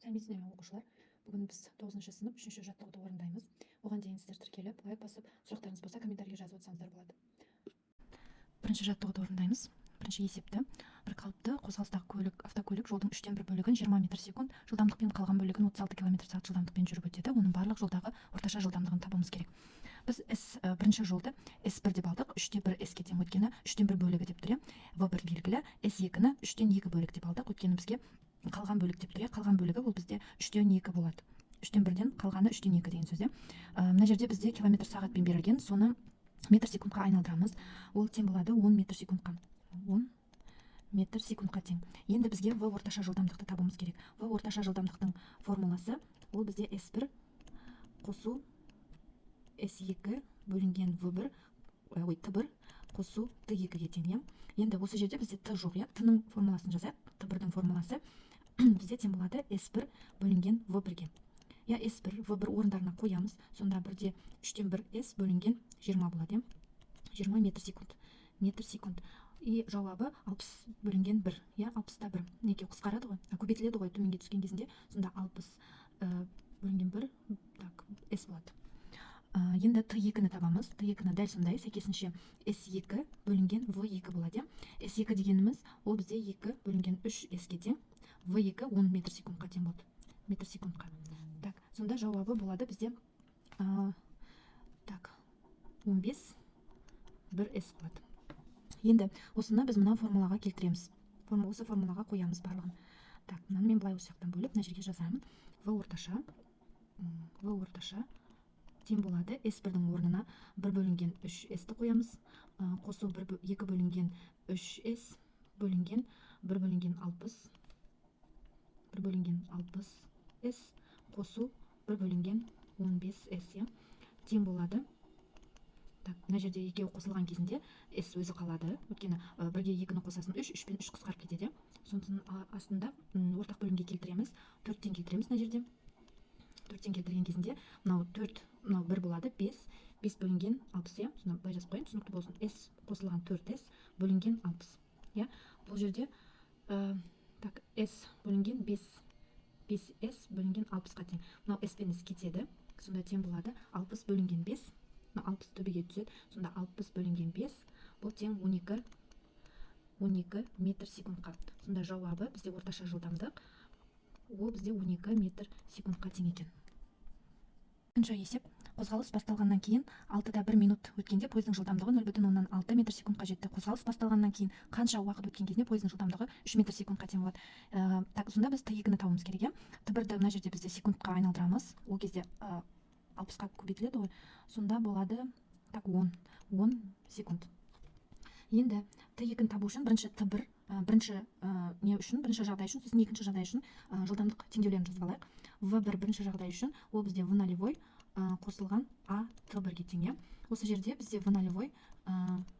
Сәлеметсіздер ме, оқушылар! Бүгін біз тоғызыншы сынып, үшінші жаттығуды орындаймыз. Оған дейін сіздер тіркеліп, лайк басып, сұрақтарыңыз болса, комментарийге жазып отырсаңыздар болады. Бірінші жаттығуды орындаймыз. Бірінші есепті: бір қалыпты қозғалыстағы көлік, автокөлік жолдың үштен бір бөлігін 20 метр секунд жылдамдықпен, қалған бөлігін 36 километр сағат жылдамдықпен жүріп өтеді. Оның барлық жолдағы орташа жылдамдығын табуымыз керек. Біз с бірінші жолды с 1 деп алдық, үште бір с-ке тең, өйткені үштен бір бөлігі деп тұр, иә. В 1 белгілі. С 2-ні үштен екі бөлік деп алдық, өйткені бізге қалған бөлік деп тұр, иә. Қалған бөлігі ол бізде үштен екі болады. Үштен бірден қалғаны үштен екі деген сөз, иә. Мына жерде бізде километр сағатпен берілген, соны метр секундқа айналдырамыз. Ол тең болады 10 метр секундқа, 10 метр секундқа тең. Енді бізге в орташа жылдамдықты табуымыз керек. В орташа жылдамдықтың формуласы ол бізде с 1 қосу с 2 бөлінген в 1, ой, т 1 қосу т 2-ге тең, иә. Енді осы жерде бізде т жоқ, иә. Т-ның формуласын жазайық. Т 1-дің формуласы бізде тең болады с 1 бөлінген в 1-ге, иә. С 1, в 1 орындарына қоямыз. Сонда бірде үштен бір с бөлінген 20 болады, иә. 20 метр секунд, метр секунд. И жауабы 60 бөлінген бір, иә, алпыста бір. Екеуі қысқарады ғой, көбейтіледі ғой төменге түскен кезінде. Сонда 60 бөлінген бір, так, с болады. Енді т 2-ні табамыз. Т 2-ні дәл сондай, сәйкесінше с 2 бөлінген в 2 болады, иә. С 2 дегеніміз ол бізде екі бөлінген үш с-ке тең. В 2 10 метр секундқа тең болады, метр секундқа. Так, сонда жауабы болады бізде так, 15 бір с болады. Енді осыны біз мына формулаға келтіреміз. Осы формулаға қоямыз барлығын. Так, мынаны мен былай осы жақтан бөліп, мына жерге жазамын. В орташа, в орташа тең болады с 1-дің орнына бір бөлінген үш с-ті қоямыз, қосу бір, екі бөлінген үш с бөлінген бір бөлінген 60, бір бөлінген 60 с қосу бір бөлінген 15 с, иә, тең болады. Так, мына жерде екеуі қосылған кезінде с өзі қалады, өйткені бірге екіні қосасың, үш, үш пен үш қысқарып кетеді, иә. Сосын астында ортақ бөлімге келтіреміз, төрттен келтіреміз. Мына жерде төрттен келтірген кезінде мынау төрт, мынау бір болады, бес, бес бөлінген 60, иә. Сонда былай жазып қояйын, түсінікті болсын: с қосылған төрт с бөлінген 60, иә. Бұл жерде так, с бөлінген бес, бес с бөлінген 60-қа тең. Мынау с пен с кетеді. Сонда тең болады 60 бөлінген бес. Мына 60 төбеге түседі. Сонда 60 бөлінген бес, бұл тең 12, 12 метр секундқа. Сонда жауабы бізде орташа жылдамдық ол бізде 12 метр секундқа тең екен. Екінші есеп: қозғалыс басталғаннан кейін 6,1 минут өткенде пойыздың жылдамдығы 0,6 метр секундқа жетті. Қозғалыс басталғаннан кейін қанша уақыт өткен кезінде пойыздың жылдамдығы 3 метр секундқа тең болады? Так, сонда біз т 2-ні табуымыз керек, иә. Т 1-ді мына жерде бізде секундқа айналдырамыз. Ол кезде 60-қа көбейтіледі ғой. Сонда болады, так, 10, 10 секунд. Енді т 2-ні табу үшін бірінші т 1, бірінші не үшін, бірінші жағдай үшін, сосын екінші жағдай үшін жылдамдық теңдеулерін жазып алайық. В 1 бірінші жағдай үшін ол бізде в нолевой қосылған а т 1-ге тең, иә. Осы жерде бізде в нолевой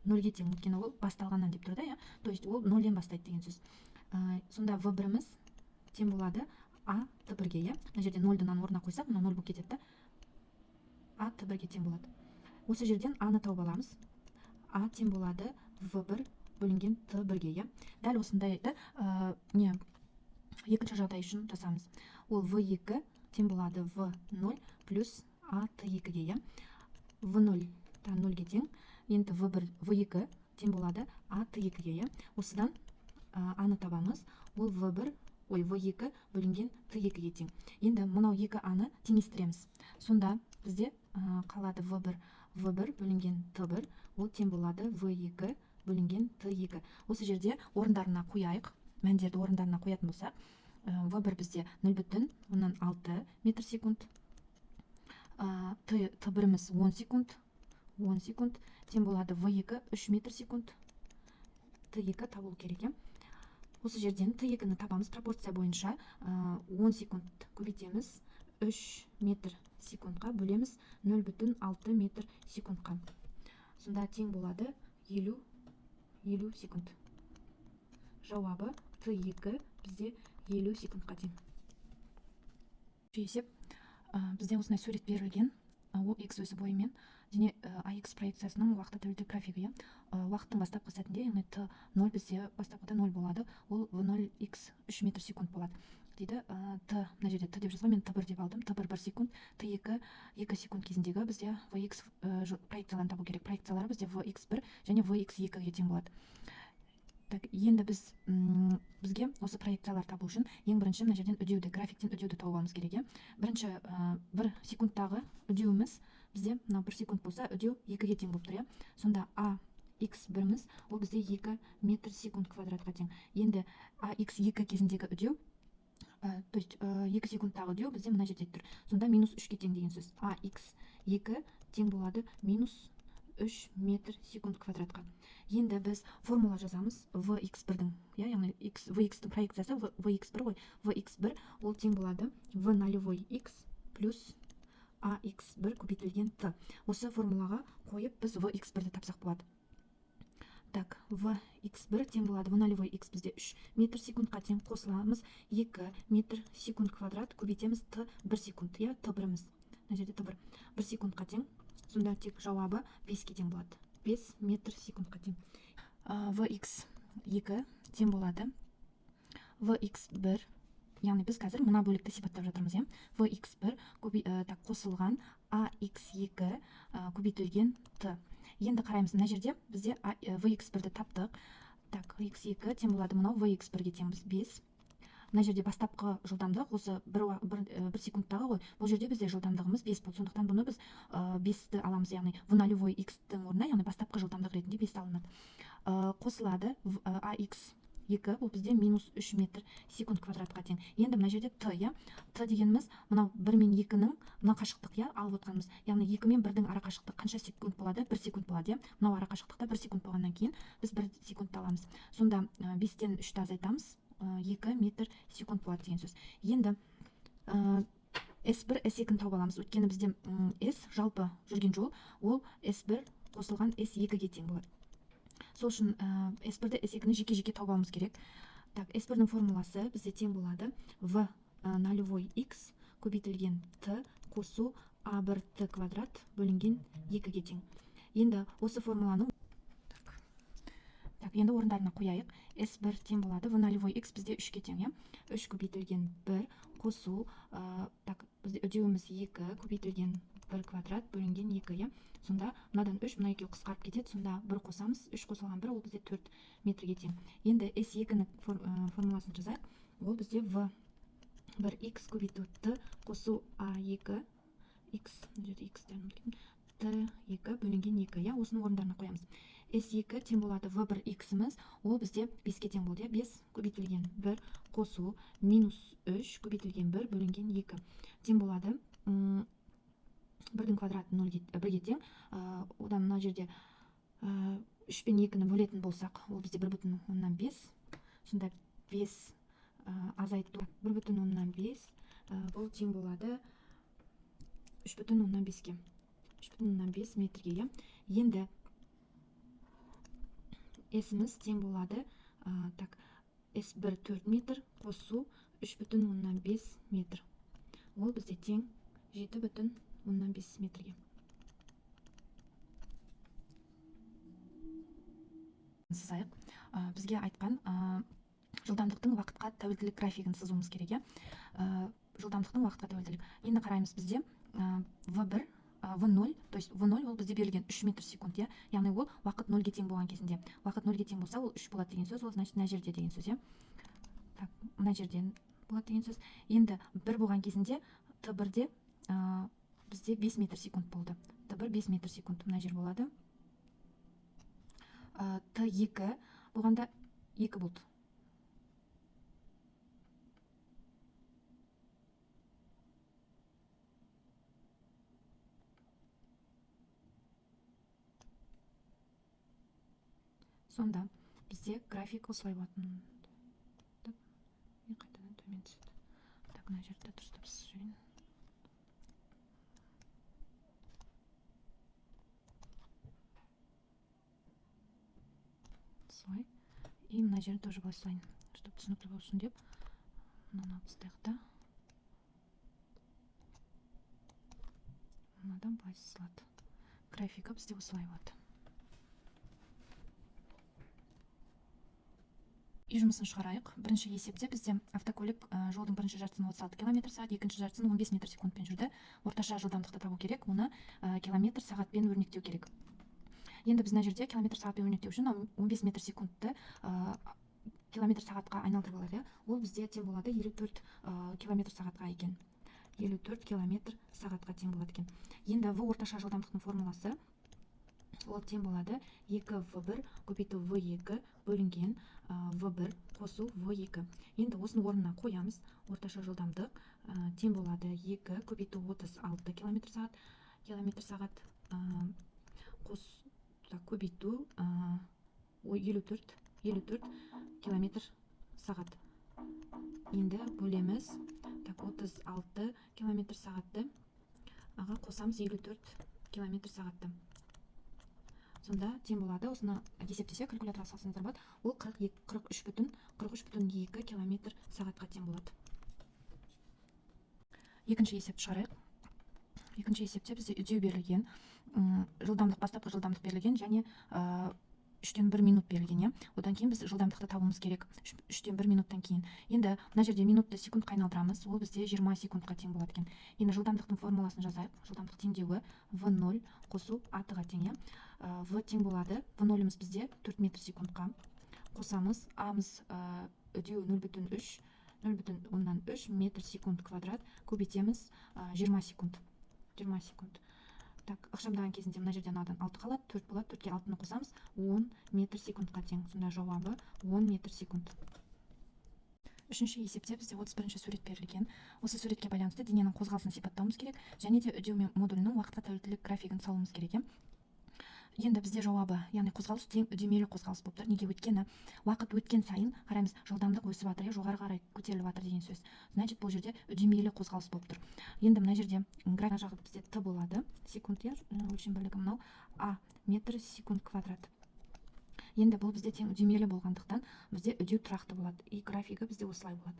нөлге тең, өйткені ол басталғаннан деп тұр да, иә, то есть ол нөлден бастайды деген сөз. Сонда в 1-іміз тең болады а т 1-ге, иә. Мына жерде нөлді мынаның орнына қойсақ, мынау нөл болып кетеді да, а т 1-ге тең болады. Осы жерден а ны тауып аламыз. А тең болады в 1 бөлінген т 1-ге, иә. Дәл осындайды не, екінші жағдай үшін жасамыз. Ол в 2 тең болады в 0 плюс а т 2-ге, иә. В 0 та нөлге тең. Енді в 1, в 2 тең болады а т 2-ге, иә. Осыдан а ны табамыз. Ол в 1, ой, в 2 бөлінген т 2-ге тең. Енді мынау екі а-ны теңестіреміз. Сонда бізде қалады в 1, в 1 бөлінген т 1, ол тең болады в 2 бөлінген т 2. Осы жерде орындарына қояйық. Мәндерді орындарына қоятын болсақ, в 1 бізде 0,6 метр секунд, т 1-іміз 10 секунд, 10 секунд тең болады в 2 3 метр секунд. Т 2 табылу керек, иә. Осы жерден т 2-ні табамыз пропорция бойынша. 10 секунд көбейтеміз 3 метр секундқа, бөлеміз 0,6 метр секундқа. Сонда тең болады 50, 50 секунд. Жауабы т 2 бізде 50 секундқа тең. Есеп: бізде осындай сурет берілген. Ол x өсі бойымен дене АХ проекциясының уақытқа тәуелді графигі, иә. Уақыттың бастапқы сәтінде, яғни т 0 бізде бастапқыда 0 болады, ол в 0 x 3 метр секунд болады. Дейді, Т, мына жерде Т деп жазған, мен Т1 деп алдым. Т1 1 секунд, Т2 2 секунд кезіндегі бізде Vx проекцияларын табу керек. Проекциялары бізде Vx1 және Vx2-ге тең болады. Так, енді бізге осы проекциялар табу үшін ең бірінші мына жерден үдеуді, графиктен үдеуді тауып алуымыз керек, иә. Бірінші 1 секундтағы үдеуіміз бізде мынау 1 секунд болса, үдеу 2-ге тең болып тұр, иә. Сонда А x біріміз ол бізде 2 метр секунд квадратқа тең. Енді А x 2 кезіндегі үдеу, то есть 2 секундтағы үдеу бізде мына жерде тұр. Сонда минус 3-ке тең деген сөз. А x 2 тең болады минус 3 метр секунд квадратқа. Енді біз формула жазамыз в x бірдің, иә, яғни x, в x-тің проекциясы в x бір ғой. В x бір ол тең болады в нолевой x плюс а x бір көбейтілген т. Осы формулаға қойып біз в x бірді тапсақ болады. Так, в x бір тең болады в нолевой x бізде 3 метр секундқа тең, қосыламыз 2 метр секунд квадрат көбейтеміз т 1 секунд, иә, т біріміз. Мына жерде т бір 1 секундқа тең. Сонда тек жауабы 5-ке тең болады. 5 метр секундқа тең. В x 2 тең болады в x 1, яғни біз қазір мына бөлікті сипаттап жатырмыз, иә. В x 1 так, қосылған а x 2 көбейтілген т. Енді қараймыз, мына жерде бізде в x бірді таптық. Так, в x 2 тең болады мынау в x бірге теңбіз 5. Мына жерде бастапқы жылдамдық осы бір секундтағы ғой. Бұл жерде бізде жылдамдығымыз 5 болды. Сондықтан бұны біз 5-ті аламыз, яғни в нолевой x-тің орнына, яғни бастапқы жылдамдық ретінде 5 алынады. Қосылады а x 2, бұл бізде минус 3 метр секунд квадратқа тең. Енді мына жерде т, иә. Т дегеніміз мынау 1 мен 2-нің мына қашықтық, иә, алып отқанымыз. Яғни 2 мен 1-дің ара қашықтығы қанша секунд болады? 1 секунд болады, иә. Мынау ара қашықтықта 1 секунд болғаннан кейін біз 1 секундты аламыз. Сонда 5-тен 3-ті азайтамыз, 2 метр секунд болады деген сөз. Енді S1, S2-ні тауып аламыз. Өйткені бізде S жалпы жүрген жол, ол S1 қосылған S2-ге тең болады. Сол үшін S1-ді, S2-ні жеке-жеке тауып алуымыз керек. Так, S1-дің формуласы бізде тең болады В нолевой X көбейтілген Т қосу А1 Т квадрат бөлінген 2-ге тең. Енді осы формуланың так, енді орындарына қояйық. S1 тең болады В нолевой X бізде 3-ке тең, иә. 3 көбейтілген 1 қосу, так, бізде үдеуіміз 2 көбейтілген 1 квадрат бөлінген 2, иә. Сонда мынадан 3, мына екеуі қысқарып кетеді, сонда 1 қосамыз, 3 қосылған 1 ол бізде 4 метрге тең. Енді S2-нің формуласын жазайық. Ол бізде В 1 X көбейту Т қосу А2 X, мына жерде X дәл ұмытып кеттім, Т2 бөлінген 2, иә, осының орындарына қоямыз. S2 тең болады В1 X-іміз, ол бізде 5-ке тең болды, иә, 5 көбейтілген 1 қосу минус 3 көбейтілген 1 бөлінген 2 тең болады, 1-дің квадраты 1-ге тең. Одан мына жерде 3 пен 2-ні бөлетін болсақ, ол бізде бір бүтін оннан бес. Сонда 5 азайту бір бүтін оннан бес, бұл тең болады үш бүтін оннан беске. Үш бүтін оннан бес метрге, иә. Енді S-іміз тең болады, так, S1 4 метр қосу үш бүтін оннан бес метр. Ол бізде тең жеті бүтін оннан бес метрге. Сызайық. Бізге айтқан, жылдамдықтың уақытқа тәуелділік графигін сызуымыз керек, иә. Жылдамдықтың уақытқа тәуелділік. Енді қараймыз, бізде, В1, В0, то есть В0 ол бізде берілген 3 метр секунд, иә. Яғни ол уақыт 0-ге тең болған кезінде. Уақыт 0-ге тең болса, ол 3 болады деген сөз, ол значит мына жерде деген сөз, иә. Так, мына жерден болады деген сөз. Енді 1 болған кезінде Т1-де, бізде 5 метр секунд болды. Т1 5 метр секунд мына жер болады. Т2 болғанда 2 болды. Сонда бізде график осылай болатын. Так, и қайтадан төмен түседі. Так, мына жерді дұрыстап сызып жіберейін. Солай. И мына жерді тоже былай сызайын, чтобы түсінікті болсын деп. Мынаны алып тастайық та. Мынадан былай сызылады. Графика бізде осылай болады. Үй жұмысын шығарайық. Бірінші есепте бізде автокөлік жолдың бірінші жартысын 36 километр сағат, екінші жартысын 15 метр секундпен жүрді. Орташа жылдамдықты табу керек, оны километр сағатпен өрнектеу керек. Енді біз мына жерде километр сағатпен өрнектеу үшін 15 метр секундты километр сағатқа айналдырып алайық, иә. Ол бізде тең болады 54 километр сағатқа екен, 54 километр сағатқа тең болады екен. Енді в орташа жылдамдықтың формуласы, ол тең болады 2 в1 көбейту в2 бөлінген в1 қосу в2. Енді осының орнына қоямыз. Орташа жылдамдық тең болады 2 көбейту 36 километр сағат қос, так, көбейту 54 километр сағат. Енді бөлеміз, так, 36 километр сағатты аға қосамыз 54 километр сағатты. Сонда тең болады, осыны есептесек, калькуляторға салсаңыздар болады, ол 42, 43,2 километр сағатқа тең болады. Екінші есепті шығарайық. Екінші есепте бізде үдеу берілген, жылдамдық, бастапқы жылдамдық берілген және 1/3 минут берілген, иә. Одан кейін біз жылдамдықты табуымыз керек 1/3 минуттан кейін. Енді мына жерде минутты секундқа айналдырамыз, ол бізде 20 секундқа тең болады екен. Енді жылдамдықтың формуласын жазайық. Жылдамдық теңдеуі в ноль қосу ат ға тең, иә. В тең болады, в ноліміз бізде 4 метр секундқа, қосамыз амыз, үдеу 0,3, 0,3 метр секунд квадрат, көбейтеміз 20 секунд, 20 секунд. Так, ықшамдаған кезінде мына жерде мынадан 6 қалады, 4 болады, 4-ке 6-ны қосамыз, 10 метр секундқа тең. Сонда жауабы 10 метр секунд. Үшінші есепте бізде 31 сурет берілген. Осы суретке байланысты дененің қозғалысын сипаттауымыз керек және де үдеу мен модулінің уақытқа тәуелділік графигін салуымыз керек, иә. Енді бізде жауабы, яғни қозғалыс тең үдемелі қозғалыс болып тұр. Неге? Өйткені уақыт өткен сайын, қараймыз, жылдамдық өсіп жатыр, иә, жоғары қарай көтеріліп жатыр деген сөз. Значит, бұл жерде үдемелі қозғалыс болып тұр. Енді мына жерде график жағы бізде т болады, секунд, иә, өлшем бірлігі мынау, а метр секунд квадрат. Енді бұл бізде тең үдемелі болғандықтан, бізде үдеу тұрақты болады, и графигі бізде осылай болады.